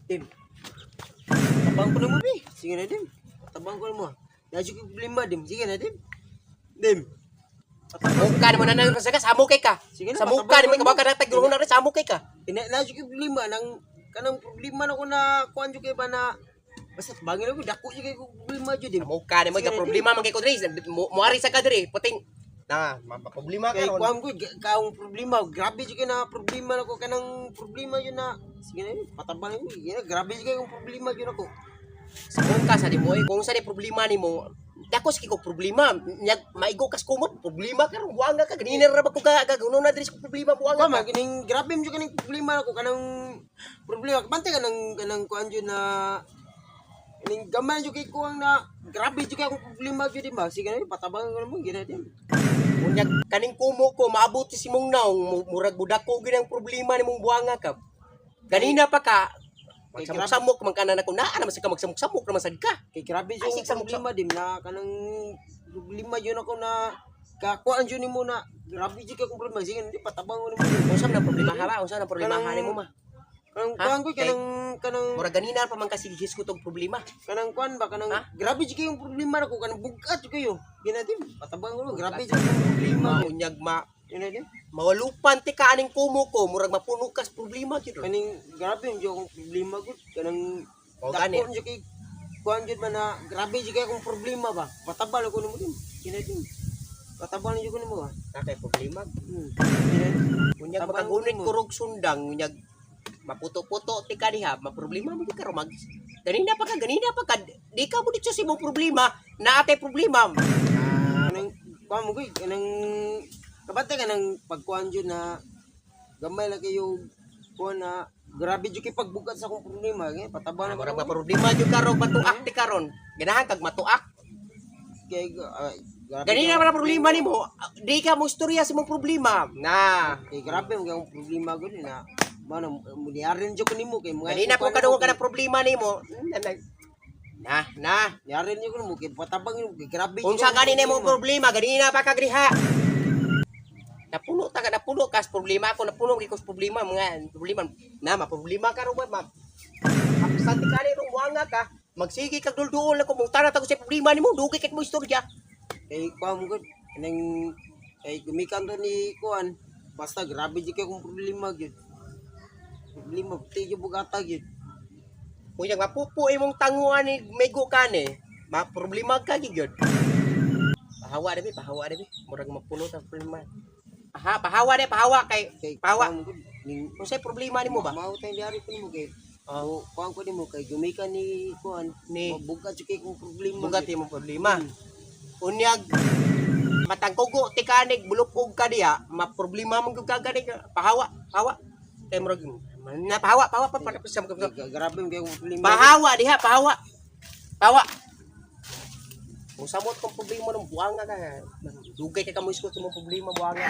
Dim. Tabang ko na mo, bi. Sige na, Dim. Tabang ko na mo. Naa ko problema, Dim. Sige na, Dim. Dim. Muka ni mo na nang sa samo kay ka. Sige na, Sa muka patabang ni mo ko ka ka tag na rin samo kay ka. Ina naa ko problema nang kanang problema na ko na kuan jud kay ba na basta bangin ako dako jud kay ko problema jud, Dim. Sa muka ni mo Sige ka na, problema man kay ko diri. Muari sa ka diri puting. Na, ma problema ka Kay ron. kuan ko kaong problema, grabe jud kay na problema na ko kanang problema jud na sige na, Dim. Patabang ko. Sige na, grabe jud kay kong problema jud ako. Sa muka sa nimo eh, kung sa ni problema nimo, dako sa kay problema, nyag maigo kas kumot, problema ka ron, buanga ka ganina ra ba ko ka gaganon na diri sa problema buanga Kuan ka. man kining grabe jud kaning problema nako kanang problema bantay kanang kanang kuan jud na kining gamay jud kay kuang na grabe jud kay akong problema jud, di ba? Sige na, patabang ko namo gina din. Unyag kaning kumo ko maabot si mong naong murag budak ko ginang problema nimong buanga ka. Ganina pa ka magsamok-samok man kana nako naa naman sa ka magsamok-samok naman sad ka. Kay grabe jud Ay, akong sig samok- problema dim na kanang problema jud ako na kakuan jud nimo na grabe jud kay akong problema. Sige na, di patabang ko nimo. Unsa man ang problema ha ba? Unsa man ang problema ha nimo ma? Kanang Ha? kuan ko Kay- kanang kanang Murag ganina pa man kasi gihis ko tong problema. Kanang kuan ba kanang Ha? grabe jud kay yung problema nako kanang bugat jud kayo. Gina din patabang ko nimo grabe jud akong problema. Unyag ma Gina din. mawalupan ti ka aning kumo ko murag mapuno kas problema gyud. Kaning grabe yung akong problema gud kanang O, gani. dako jud kay kuan jud ba na grabe jud kay akong problema ba patabal ko nimo din kina din patabal jud ko nimo ba. Na kay problema. Kina din. Unyag Tabang makagunit mo. ko rog sundang unyag maputo-puto ti ka diha, maproblema mo gyud ka ro mag ganina pa ka di ka mo dito sa imong problema, naa tay problema. Kanang kuan mo gud kanang kabantay kanang pagkuan jud na gamay lang kayo kuan na grabe jud kay pagbugat sa akong problema kay patabal Ah, ko murag nimo. maproblema jud ka rog matuak ti karon. Ganahan kag matuak. Kay grabe Ganina kay- man ang problema nimo, di ka mo istorya sa imong problema. Na. Kay grabe mo akong problema gud na mano muniarin jud ko nimo kay mga Ganina po kadungog ka ng problema nimo. Na, na. Niarin niyo ko nimo kay patabang nimo kay grabe jud Unsa akong gani na imong problema. problema, ganina pa ka griha. Napuno ta ka, napuno kas problema ako, napuno gyud ko sa problema, mga problema. Na, maproblema ka ro ba, ma. Absent ka ni rong buanga ka. Magsige kag dulduol ako, mong ta ko sa problema nimo, dugay kay mo istorya. Kay kuan mo gud kanang kay gumikan to ni kuan basta grabe jud kay akong problema gyud. Problema pati jud bugata gyud. Kunya mapupo imong tanguan ni mego ka ni, ma problema ka gyud. Pahawa na bi, pahawa na bi. Murag mapuno ta problema. Aha, pahawa na, pahawa kay Kay pahawa. kuan mo gud ning Unsay problema nimo ba? Mao tay diari ko nimo kay Oh, oh, kuan ko nimo kay gumikan ni kuan Ni. mabugat jud kay akong problema. Bugat gyud. imong problema. Unyag matangkugo ti kanig bulupog ka diha, maproblema man gyud ka gani. Pahawa, pahawa. Kay murag na pahawa, pahawa pa para sa Kay grabe mo kay akong problema. Pahawa diha, pahawa. Pahawa. Kung samot kong problema ng buanga ka, dugay kay kamoy sa imong problema buanga.